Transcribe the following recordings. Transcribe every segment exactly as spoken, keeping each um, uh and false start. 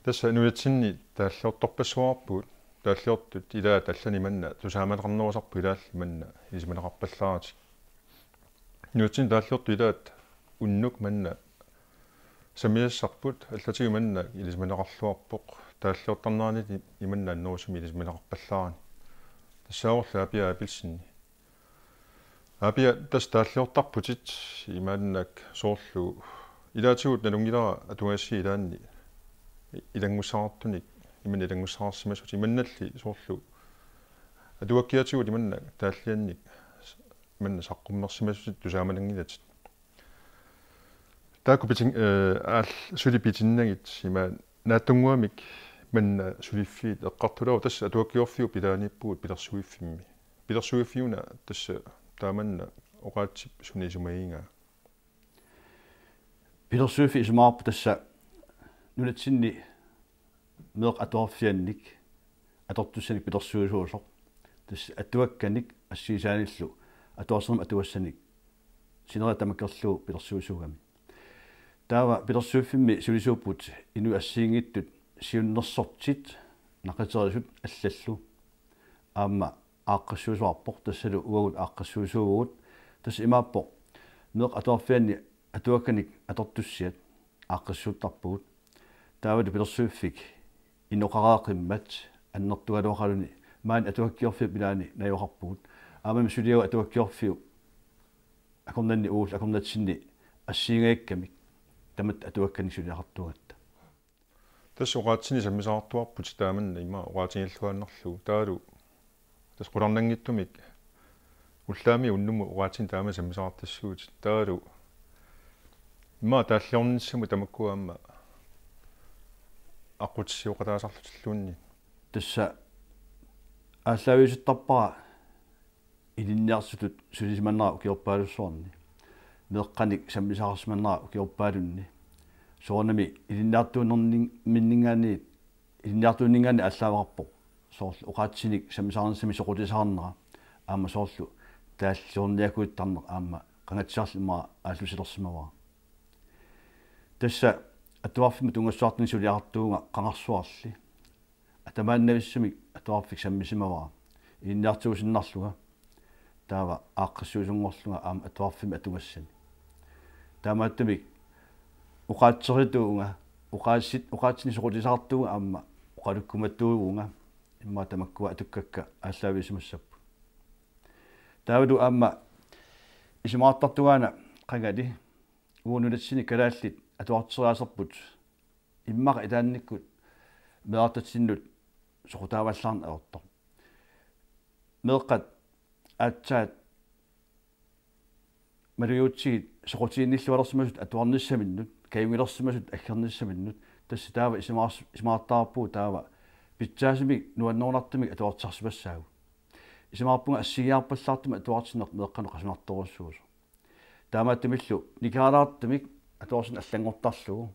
Tassa nunatsinni taalliortorpassuarpugut, taalliortut ilaat allanik manna tusaamaneqarnerusarput ilaallu manna ilisimaneqarpallaaratik. Nunatsinni taalliortut ilaat unnuk manna sammisassarput, allatigut manna ilisimaneqarluarpoq, taalliortarnerani imanna annerusumik ilisimaneqarpallaarani. Tassaavorlu Aapia Abelsen. Aapia, tassa taalliortarputit imaannak soorlu ilaatigut nalunngilara atugassiaq ilaanni ilanngussaqartunik, imanna ilanngussaqarsimasut imannalli soorlu atuakkiatigut imannak taalliannik imanna saqqummersimasutit tusaamanerunngillat. Taakku pitin-, eh, aal-, suli pitinnagit ima naatsunnguamik manna suliffiit eqqartulaavoq, tassa atuakkiorfiup pilaaniippugut pilersuiffimmi. Pilersuiffiuna tassa taamanna oqaatsip suna isumagigaa? Pilersuiffik isumaqarpoq tassa nunatsinni meeqqat atuarfiannik atortussanik pilersuisuusoq. Tassa atuakkanik assigisaanillu atuarsinermik atugassanik sinerissap tamakkerlugu pilersuisuugami. Taava pilersuiffimmi sulisuupput inuit assigiinngitsut siunnersortit, naqiterisut allallu. Aamma aaqqissuisuarpoq, tassalu uagut aaqqissuisuuvugut. Tassa imaappoq meeqqat atuarfianni atuakkanik atortussiat aaqqissuuttarpugut. Taavalu pilersuiffik inoqareeqqimmat annertugaluaqaluni maani atuakkiorfiup ilaani najugaqarpugut. Aammami suliagut atuakkiorfiup akornanni uullu akornatsinni assigiinngikkamik tamatta atuakkanik suliaqartuugatta. Tassa oqaatsinik sammisaqartuarputit taamanna ima oqaatigilluinnarlugu taavalu. Tassa qularnanngitsumik ullaami unnummut oqaatsinik taama sammisaqartassuutit taavalu. Ima taalliornissamut tamakku aamma aqqutissiuoqataasarlutilluunniit. Tassa aallaaviusuttarpara ilinniartutut sulisimanera ukiorpaalussuarni. Meeqqanik sammisaqarsimanera ukiorpaalunni. Soorunami ilinniartuunernin-, minninngaanniit, ilinniartuuningaanniit aallaaveqarpoq. Soorlu oqaatsinik sammisaqarnissamik soqutisaqarnera. Aamma soorlu taalliorniakujuttarneq aamma qangatsiarli ima aallusilersimavara. Tassa atuarfimmi tunngassuartunik suliaqartuuvunga qangarsuarli. Atamaannavissumik atuarfik sammisimavara. Ilinniartuusinnarlunga. Taava aaqqissuisunngorlunga aamma atuarfimmi atugassani. Taamaattumik oqaatserituuvunga, oqaatsit-, oqaatsinik soqutisaqartuuvunga aamma oqalukkumatuuvunga, immaqa tamakkua atukkakka aallaaviusimassapput. Taavalu aamma isumaqartartungaana qangali uagut nunatsinni kalaallit atuarteriaaserput immaqa ilaannikkut meerartatsinnut soqutaavallaarneq ajortoq. Meeqqat aatsaat malugiutsigit soqutiginnillualersimasut atuarnissaminnut, kajugilersimasut aggernissaminnut, tassa taava isumaqars-, isumaqartarpugut taava pitsaasumik nuannerunartumik atuartisarsimassaagut. Isumaqarpunga assigiiaarpallaartumik atuartinneq meeqqanut qasunartorujussuusoq. Taamaattumillu nikeraalaartumik atuarsineq allanngortarlugu.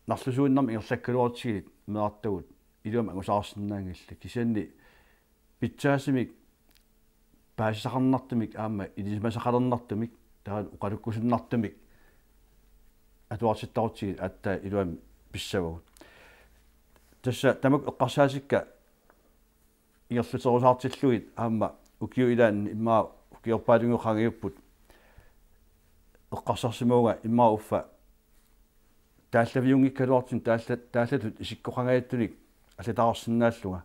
Narlusuinnarmik ingerlakkaluarutsigit meerartagut iluamik angusaarsinnaanngillat. Kisianni pitsaasumik paasisaqarnartumik aamma ilisimasaqalernartumik taava oqalukkusunnartumik atuartittarutsigit aatsaat iluamik pissavagut. Tassa tamakku eqqarsaatikka ingerlaterusaartillugit aamma ukiup ilaani immaqa ukiorpaalunnguit qaangiupput eqqarsarsimavunga immaqa uffa taallaviunngikkaluartunik taalla-, taallatut isikkoqangajattunik allataqarsinnaallunga.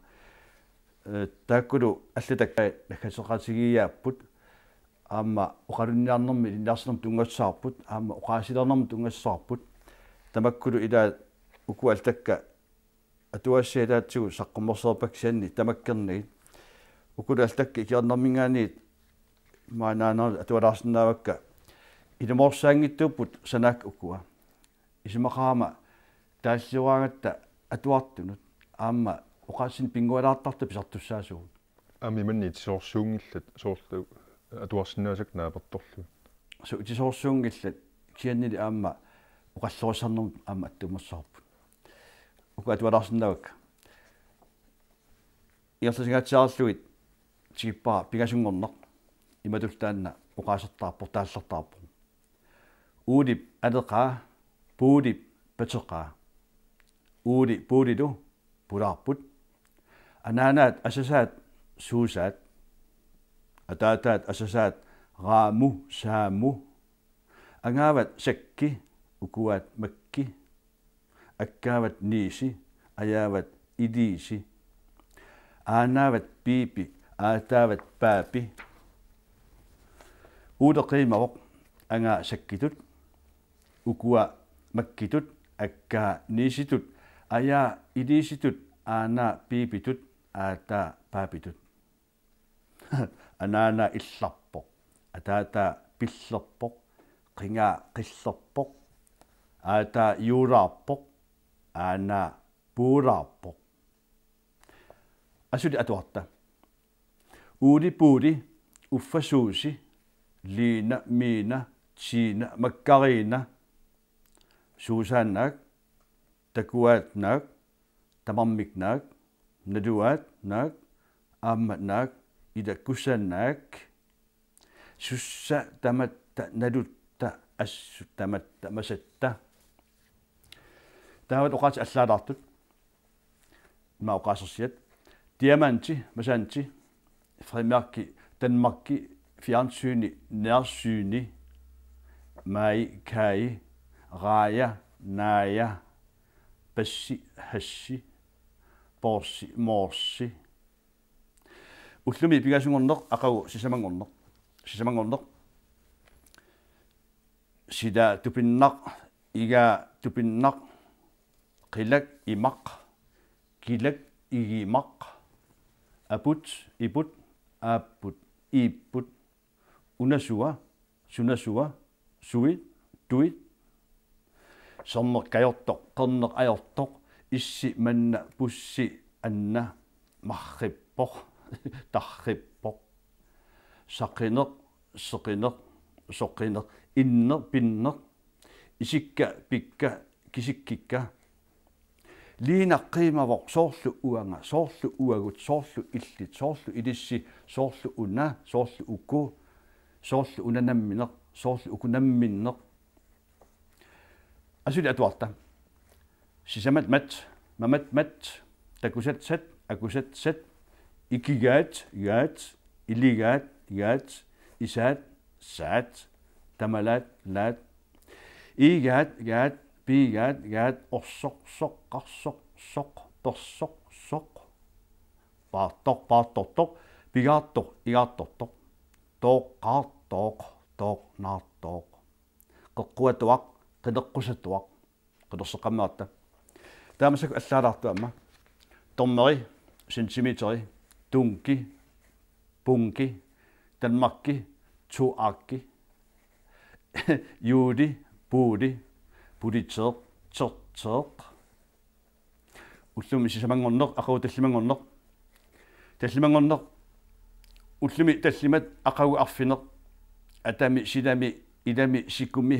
Ee, taakkulu allatakkat naggateqatigiiaapput aamma oqalunniarnermi ilinniarsinermi tunngassavarput aamma oqaasilernermi tunngassavarput. Tamakkulu ilaat uku allatakkat atuagassiat ilaatigut saqqummersereerpakka kisianni tamakkernagit. Ukulu allatakkat ikiornerminngaanniit maannaanera atualaarsinnaavakka. Ilumoorsaanngitsuupput sanaakka ukua. Isumaqarama taallioraangatta atuartunut aamma oqaatsinik pinngualaartartut pisartussaasugut. Aamma imannak itisoorsuunngillat soorlu atuarsinnaasakka naapertorlugit. Suu, itisoorsuunngillat kisiannili aamma oqalliserissarnermut aamma attuumassavarput. Uku atualaarsinnaavakka. Ingerlasinngaatsiarlugit tikippara pingasunngorneq imatut taanna oqaasertarpoq, taallertarpoq. Uulip aleqaa, puulip pateqaa. Uuli Puulilu pulaarput. Anaanaat asasaat Suusaat. Ataataat asasaat Raamu Saamu. Angaavat Sakki, ukuaat Makki. Akkaavat Niisi, ajaavat Iliisi. Aanaavat Piipi, aataavat Paapi. Uuli qiimavoq angaa Sakkitut, ukua Makkitut, akkaa Niisitut, ajaa Iliisitut, aanaa Piipitut, aataa Paapitut. Anaanaa Illarpoq, ataataa Pillerpoq, qingaa Qillerpoq, aataa Juulaarpoq, aanaa Puulaarpoq. Asuli atuarta. Uuli Puuli, uffa Suusi, Liina Miina, Tiina Makkariina. Suusaannaak, takuaat naak, tamarmik naak, naluaat naak, aamma naak, ila kusannaak. Sussa tamatta nalutta, assut tamatta masatta. Taava oqaatsit allaalaartut. Ima oqaasersiat: Diamanti, Masanti, Frimærki, Danmarki, Fjernsyni, Nærsyni, Mai, Kai, Raja, Naja, Passi, Hassi, Poorsi, Moorsi. Ullumi pingaasunngorneq aqagu sisamanngorneq. Sisamanngorneq. Silaa tupinnaq, igaa tupinnaq, qilak imaq, kilak igimaq, aput iput, aapput iipput, unasua, sunasua, suit, tuit, sermeq kajortoq, qerneq ajortoq, issi manna pussi anna, marrippoq, tarrippoq, saqineq, seqineq, soqineq, inneq, pinneq, isikka, pikka, kisikkikka. Liina qiimavoq, soorlu uanga, soorlu uagut, soorlu illit, soorlu ilissi, soorlu una, soorlu uku, soorlu una nammineq, soorlu uku namminneq. Asuli atuarta. Sisamat mat, mamat mat, takusat sat, akusat sat, ikigaat gaat, iligaat gaat, isaat saat, tamalaat laat, iigaat gaat, piigaat gaat, orsoq soq, qarsoq soq, persoq soq, paartoq paartortoq, pigaartoq igaartortoq, tooqqaartooq, tooqnaartooq, qeqquatuaq, qineqqusatuaq. Qinerseqqammerata. Taava massakkut allaalaartut aamma. Dommeri, centimeteri, dunki, bunki, Danmarki, toarki, juuli, puuli, politeeq, terteeq. Ullumi sisamanngorneq, aqagu tallimanngorneq. Tallimanngorneq. Ullumi tallimat, aqagu arfineq. Atami, silami, ilami, sikumi,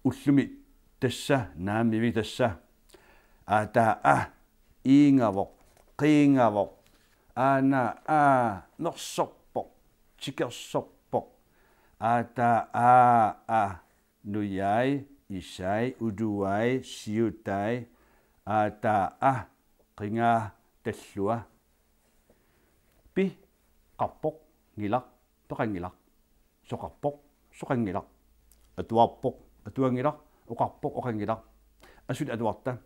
ullumi tassa, naamivik tassa. Aataa a, iingavoq, qiingavoq, aanaa aa, mersorpoq, tikersorpoq. Aataa aa, a, nujai, isai, uluai, siutai, aataa a, qingaa, tallua. Pi, qarpoq, ngilaq, peqanngilaq. Soqarpoq, soqanngilaq. Atuarpoq, atuanngilaq, oqarpoq, oqanngilaq. Asuli atuarta.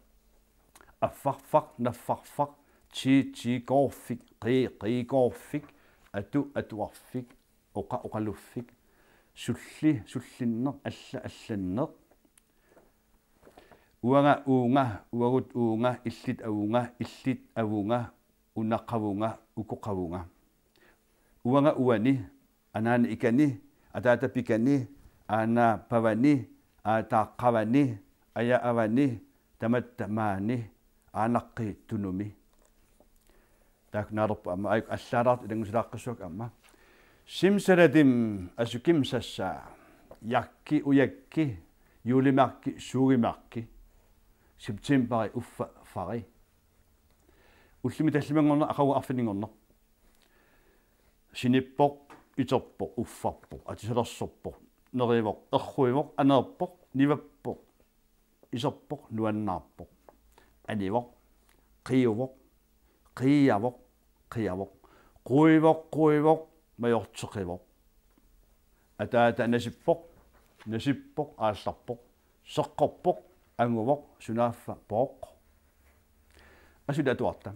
Affarfaq, naffarfaq, tii, tiikoorfik, qii, qiikoorfik, atu, atuarfik, oqa, oqaluffik, sulli, sullinneq, alla, allanneq. Uanga, uunga, uagut, uunga, illit, avunga, illit, avunga, una, qavunga, uku, qavunga. Uanga, uani, anaana, ikani, ataata, pikani, aanaa, pavani, aataa, qavani, aja, avani, tamatta, maani, aanaqqi, tunumi. Taakku naalerput aamma, aajuku allaalaartut ilanngusilaaqqissuakka aamma. Simsalatim, asukim sassaa. Jakki, ujakki, juulimærki, suugimaarki. Septemberi, uffa, fari. Ullumi tallimanngorneq, aqagu arfininngorneq. Sinippoq, iterpoq, uffarpoq, atisalersorpoq, nerivoq, erruivoq, aneerpoq, nivappoq, iserpoq, nuannaarpoq. Anivoq, Qiuvoq, qiiavoq, qiavoq. Quivoq, quivoq, majorteqivoq. Ataata nasippoq, nasippoq, aallarpoq. Seqqorpoq, anguvoq, sunaaffa pooq. Asuli atuarta.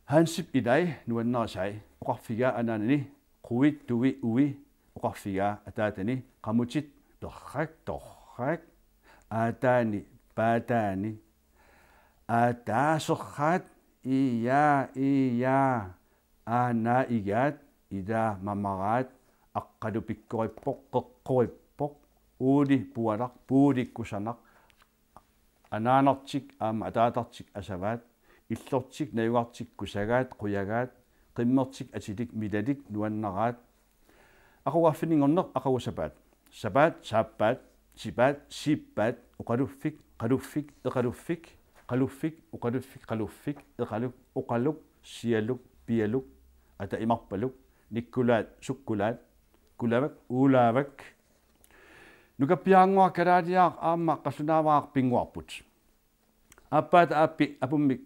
Hansip ilai nuannarisai, oqarfigaa anaanani, qui, tui, ui, oqarfigaa ataatani, qamutit, perrak, torrak, aataani, paataani, aataa, serraat, iiaa, iiaa, aanaa, igaat, ilaa, mamaraat, aqqalu pikkorippoq, qeqqorippoq, uuli, pualaq, puuli, kusanaq, anaanartik aamma ataatartik asavaat, illortik najugartik kusagaat, qujagaat, qimmertik atilik milalik nuannaraat. Aqugaffinninngorneq, aqagu sapaat. Sapaat, saappaat, sipaat, siippaat, oqaluffik, qaluffik, eqaluffik, qaluffik, oqaluffik, qaluffik, eqaluk, oqaluk, sialuk, pialuk, ata imarpaluk, nikkulaat, sukkulaat, kulavak, uulaavak. Nukappiarannguaq kalaaliaaq aamma qallunaavaaq pinnguarput. Aappaata aappi apummik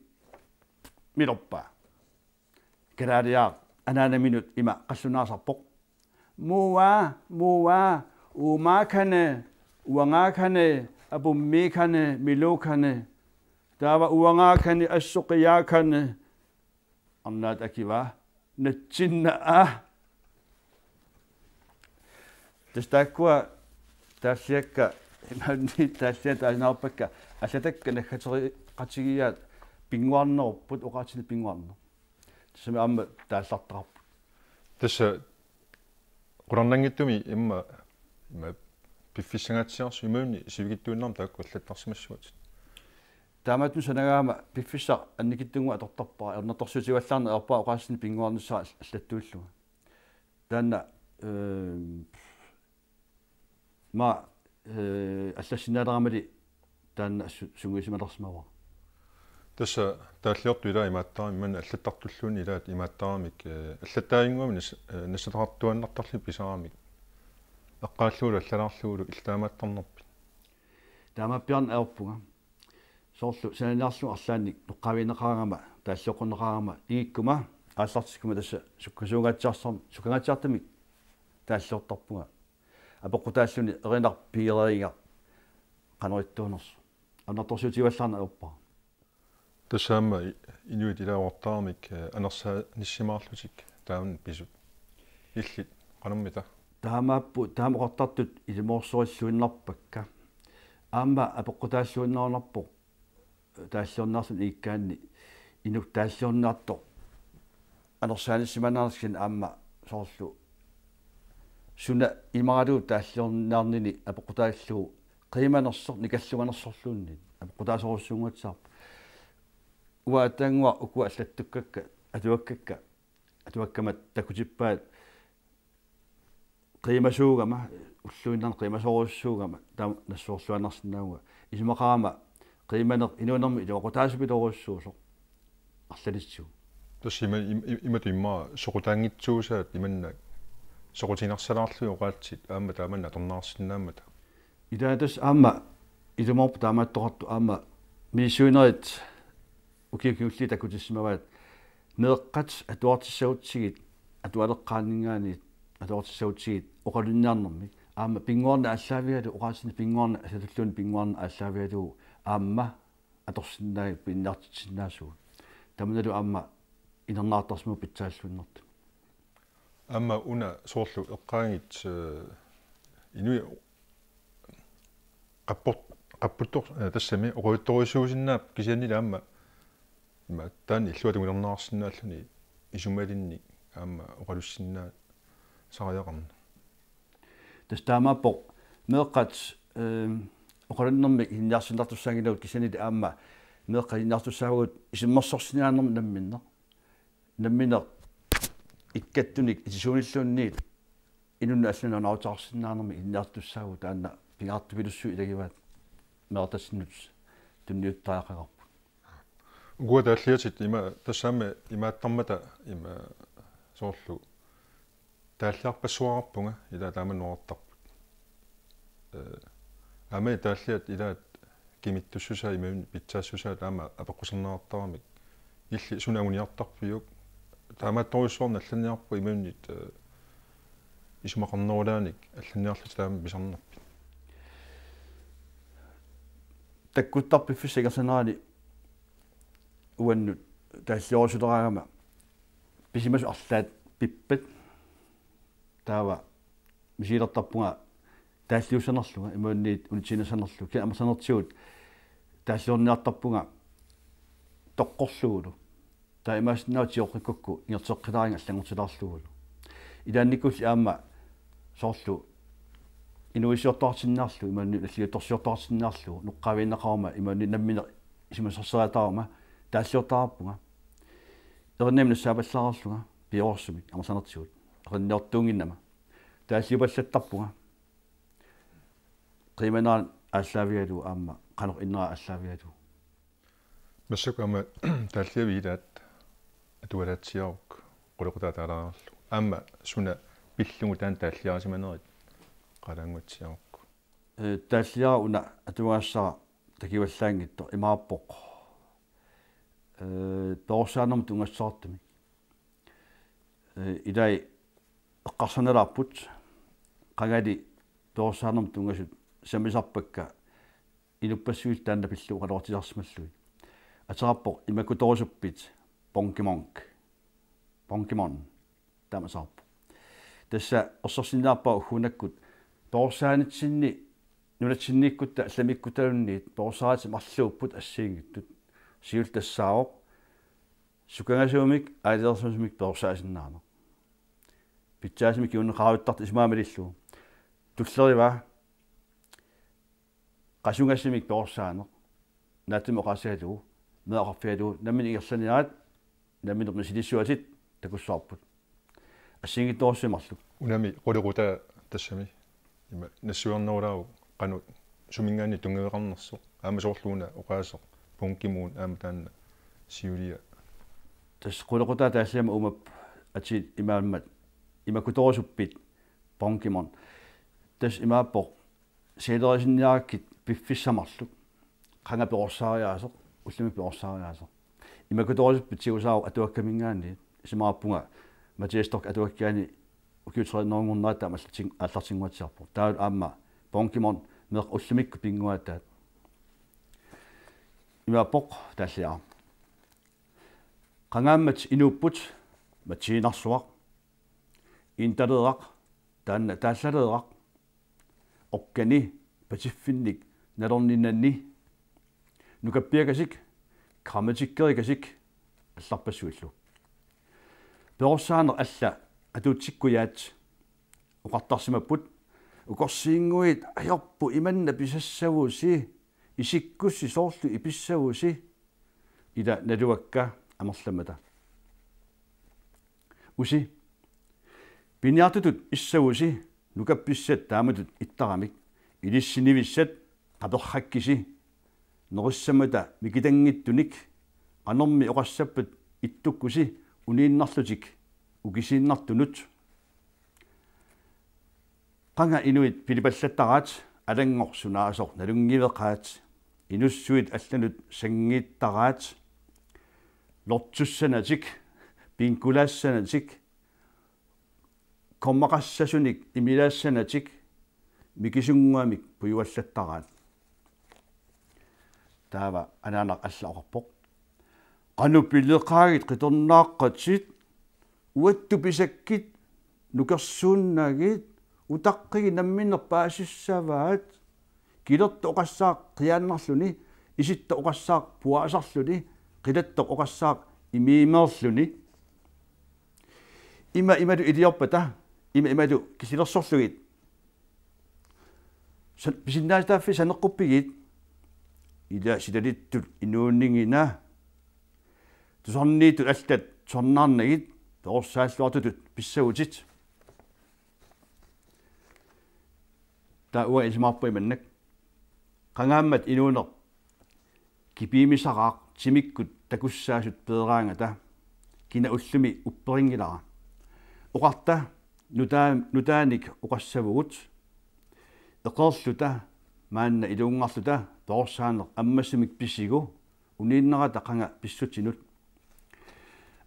milorpaa. Kalaaliaaq anaanaminut ima qallunaasarpoq. Muaa, muaa, uumaakani, uangaakani, apummiikani, miluukani. Taava uangaakani, assoqiaakani. Arnaat akivaa. Natsinna a. Tassa taakkua taalliakka, imaanni taalliat taasinnaavarpakka, allatakka naggateqatigiiaat pinnguarnerupput, oqaatsinik pinnguarneq. Tassami aamma taallartaqarput. Tassa qularnanngitsumik imma, imma piffissangaatsiarsuit imaluunniit sivikitsuinnarmik taakku allattarsimassuatit. Taamaattumik sanagaama piffissaq annikitsunnguaq atortarpara, ajornartorsiutigivallaarneq ajorpara oqaatsinik pinnguarnissara allattuillunga. Taanna, eh, ma, eh, allassinnaalermali taanna su-, sungiusimalersimavara. Tassa taalliortut ilaat imaattaramik, imanna allattartulluunniit ilaat imaattaramik, eh, allattaaginnguamik nas-, eh, nassataqartuaannartarlugit pisaramik. Eqqaallugulu allalaarlugulu illit taamaattarnerpit? Taamaappiarneq ajorpunga. Soorlu sananiarlugu arlaannik noqqaavigineqarama, taallioqqunneqarama, igikkuma aallartikkuma tassa sukkasuungaatsiarsarn-, sukkangaatsiartumik taalliortarpunga. Apeqqutaalluni erinarp pigereeriga qanoq ittuunersoq. Ajornartorsiutigivallaarneq ajorpara. Tassa aamma i-, inuit ilaasortaramik, eh, anersaanissimaarlutik taamani pisut. Illit qanormita? Taamaappoq, taama oqartartut ilumoorsorilluinnarpakka. Aamma apeqqutaalluinnarunarpoq taalliorniarluni ikkaanni inuk taalliorniartoq anersaanissimaannarnissaq aamma soorlu suna imaralugu taalliorniarnini apeqqutaallugu qiimanersoq nikallunganersorluunniit apeqqutaasorujussuunnguatsiarpoq. Uanga ataannguaq ukua allattukkakka, atuakkakka, atuakkama takutippaat qiimasuugama, ulluinnarni qiimasorujussuugama, taama nassuerluinnarsinnaavunga. Isumaqarama qiimaneq inuunermi iluaqutaasupilorujussuusoq arlalitsigu. Tassa ima-, im-, im-, imatut immaqa soqutaanngitsuusaat imannak soqutiginarsilaarlugit oqaatsit aamma taamannak atorneqarsinnaammata. Ilaa tassa aamma ilumoorpoq taamaattoqartoq aamma misissuinerit ukiut kingulliit takutissimavaat meeqqat atuartissagutsigit, atualeqqaanninngaanniit atuartissagutsigit oqalunniarnermik. Aamma pinnguarneq aallaavigalugu, oqaatsinik pinnguarneq, allatulluunniit pinnguarneq aallaavigalugu aamma atorsinnaagit piinnartitsinnaasugut. Tamanalu aamma inernaartarsimavoq pitsaalluinnartumik. Aamma una soorlu eqqaagit, eh, inuit qappor-, qapputtor-, eh, tassami oqaluttorujussuusinnaapput kisiannili aamma ima taanna illuatungiliorneqarsinnaalluni isumalinnik aamma oqalussinnaasariaqarneq. Tassa taamaappoq meeqqat, eh, oqalunnermik ilinniarsinnartussaanngilagut kisiannili aamma meeqqat ilinniartussaavagut isummersorsinnaanermut namminneq. Nammineq ikkattunik itisuunilluunniit inunnut allanut nalunaarutaqarsinnaanermik ilinniartussaavugut taanna pingaartupilussuit ilagivaat meerartassinnut tunniuttariaqagarput. Ukua taalliatit ima tassami imaattarmata ima soorlu taalliarpassuaqarpunga ilaa taama nuartarput. Eh, aamma taalliat ilaat kimittussusaa imaluunniit pitsaassusaa taama apeqqusernartaramik. Illit suna anguniartarpiuk? Taamaattorujussuarnik allanniarpoq imaluunniit, eh, isumaqarnerulaanik allanniarlutit taama pisarnerpit? Takkuttarpit piffissap ingerlanerani uannut taalliorusulaarama pisimasut arlaat pippat, taava misigilertarpunga taalliussanerlunga imaluunniit unitsiinnassanerlunga, kisianni amerlanertigut taalliorniartarpunga toqqorlugulu. Taava imaassinnaavoq tigoqqikkukku ingerlateqqilaarinnga allanngortilaarlugulu. Ilaannikkulli aamma soorlu inuuissiortoqartinniarlugu imaluunniit nalliuttorsiortoqartinniarlugu nuqqaavigineqaruma imaluunniit nammineq isumassarsiariataaruma taalliortarpunga. Erinamik nassaapallaareerlunga pioreersumik amerlanertigut. Erinniortuunnginnama. Taalliupallattarpunga. Qiimaneranut aallaavigalugu aamma qanoq innera aallaavigalugu. Massakkut aamma taalliavik ilaat atualaatsiaruk qulequtaat taalaarlugu. Aamma suna pillugu taanna taalliarisimanerit qalaannguatsiarukku. Eh, taalliaraq una atuagassara takuallaanngitsoq imaappoq. Eh, perorsaanermut tunngassuseqartumik. Eh, ilai eqqarsanalaarput, qangali perorsaanermut tunngasut sammisarpakka inuppassuillu taanna pillugu oqaloqatisarsimallugit. Ateqarpoq imakkutorusuppit Ponkimonk. Ponkimon. Taamasaarpoq. Tassa ersersinniarpara ugguunakkut perorsaanitsinni nunatsinniikkutta allamiikkuttalunniit perorsaaratik marluupput assigiinngitsut. Siulleq tassaavoq sukangasuumik aalajangersimasumik perorsaasinnaaneq. Pitsaasumik kinguneqaraluartartut isumaga malillugu. Tullerivaa qasungasumik perorsaaneq. Naatsumik oqaaseralugu, meeqqat oqarfigalugu, nammineq ingerlanerat, nammineq misiliissuatit takussavarput. Assigiinngitsorujussuit marluk. Unami qulequtaa tassami. Ima nassuiarnerulaavoq qanoq suminngaanniit tunngaveqarnersoq. Aamma soorlu una oqaaseq Ponkimon aamma taanna siulia. Tassa qulequtaa taalliammat uumap atit imaammat imakkutorusuppit Ponkimon. Tassa imaappoq sialerisinniarakkit piffissaq marluk. Qanga perorsaariaaseq, ullumi perorsaariaaseq. Imakkutorusuppit tigusaavoq atuakkaminngaanniit. Isumaqarpunga Mathias Storch atuakkaani ukiut tre hundrede taama aallartin-, aallartinnguatsiarpoq. Taavalu aamma Ponkimon meeqqat ullumikkut pinnguaataat. Imaappoq taalliaraq. Qangaammat inuupput Matiinarsuaq, Intaleeraq, taanna Taallaleeraq, okkani patiffinnik nalorninanni, nukappiakasik, grammatikkerikasik allarpassuillu. Perorsaaneq alla atuutsikkujaat oqartarsimapput: Ukorsiinnguit ajorput imanna pisassavusi, isikkussi soorlu ipissavusi, ila naluakka amerlammata. Usi, piniartutut issavusi, nukappissat taamatut ittaramik, ilissi nivissat qaperrakkisi, nerissammata mikitanngitsunik, qanormi oqassappat ittukkusi uniinnarlutik ukisiinnartunut. Qanga inuit pilipallattaraat, alanngor sunaasoq nalunngiveqaat, inussuit allanut sanngiittaraat, lortussanatik, pinkulaassanatik, kormaqassasunik imilaassanatik, mikisunnguamik pujuallattaraat. Taava anaanaq alla oqarpoq: Qanoq pileqaagit qitornaaqqatit, uattut pisakkit, nukersuunnagit, utaqqigit namminneq paasissavaat, kilertoq oqassaaq qiaannarluni, isittaq oqassaaq puaasarluni, qilattoq oqassaaq imiimeerluni. Ima imalu iliorpata, ima imalu killilersorlugit. San-, pisinnaatitaaffii saneqquppigit, ila silalittut inuunigina, tusarniittut allat tusarnaarnagit, perorsaalluartutut pissavutit. Taava uanga isumaqarpunga imannak: Qangaammat inuuneq kipiimisaraaq timikkut takussaasut peeraangata, kina ullumi upperinngilara. Oqarta nutaa-, nutaanik oqassavugut, eqeerluta maanna iluunngarluta perorsaaneq ammasumik pisigu, uniinnarata qanga pissutsinut.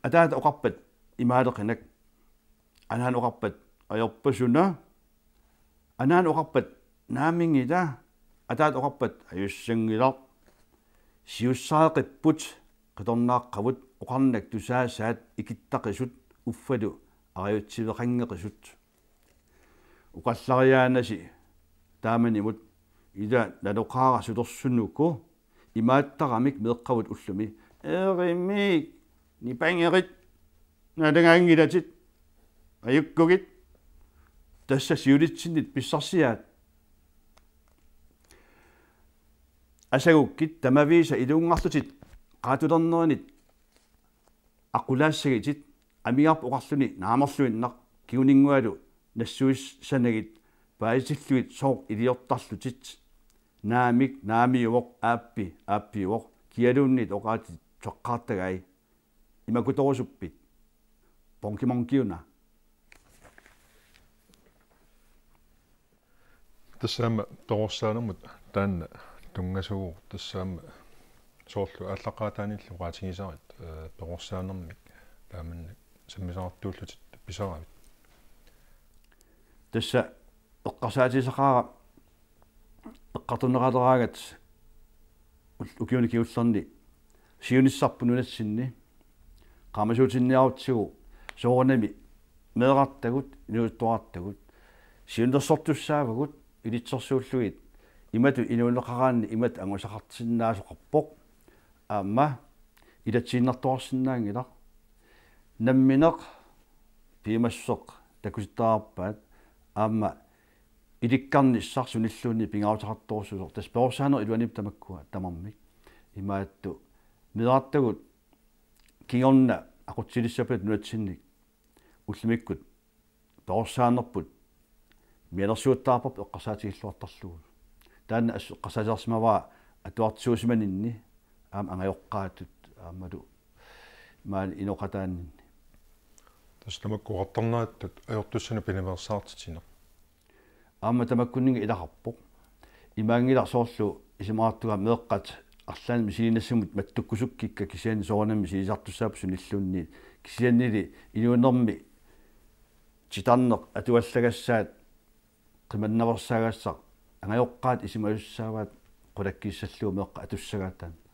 Ataata oqarpat: Imaaleqinak. Anaana oqarpat: Ajorpasuna. Anaana oqarpat: Naamik ila. Ataata oqarpat: Ajussanngilaq. Siussaaqipput, qitornaaqqavut, oqarnak tusaasaat ikittaqisut, uffalu arajutsiveqanngeqisut. Oqallariaanasi taamanimut: Ila naloqaara sulersunuku. Imaattaramik meeqqavut ullumi: Eerimik, nipangerit, nalagaanngilatit, ajukkugit. Tassa siulitsinnit pissarsiaat. Asagukkit tamaviisa iluunngarlutit qaatulernerinit aqulaassagitit. Amigarput oqarluni naamerluinnaq: Kinguninngualu nassuissanagit paasitillugit sooq iliortarlutit. Naamik, naamiuvoq. Aappi, aappiuvoq. Kialuunniit oqaatit: Tusaqqaartagai. Imakutorusuppit? Ponkimonkiuna. Tassa aamma perorsaanermut taanna tunngasuuvoq, tassa aamma soorlu aallaqqaataaniillu oqaatigisarit, ee, perorsaanermik taamannak sammisaqartuullutit pisaravit. Tassa eqqarsaatigisaqaara eqqartorneqaleraangat ukiuni kingullerni siunissarput nunatsinni. Qaamasuutinniarutsigu soorunami meerartagut, inuusuttuarartagut siunnersortussaavagut ilitsersuullugit. Imatut inuuneqaraanni imatut angusaqarsinnaasoqarpoq. Aamma ilatsiinnartuarsinnaanngilaq. Nammineq piumassuseq takutittariaqarpaat, aamma ilikkarnissaq sunilluunniit pingaaruteqartorujussuusoq. Tassa perorsaanerup iluaniippoq tamakkua tamarmik. Imaattoq meerartagut kingorna aqutsilissappata nunatsinnik ullumikkut perorsaanerput mianersuuttaarparput eqqarsaatigilluartarlugu. Taanna assut eqqarsaatigisarsimavara atuartuusimaninni aamma angajoqqaatut aammalu maani inoqataaninni. Tassa tamakku oqartarnerattut ajortussanut pinaveersaartitsineq. Aamma tamakkuninnga ilaqarpoq. Imaanngilaq soorlu isumaqartunga meeqqat arlaannik misiliinnassagutta mattukkusukkikka, kisianni soorunami misilisartussaapput sunilluunniit. Kisiannili inuunermi titarneq atuallagassaat qimannaveersaagassaq angajoqqaat isumasussaavaat qulakkiissallugu meeqqat atussagaat taanna.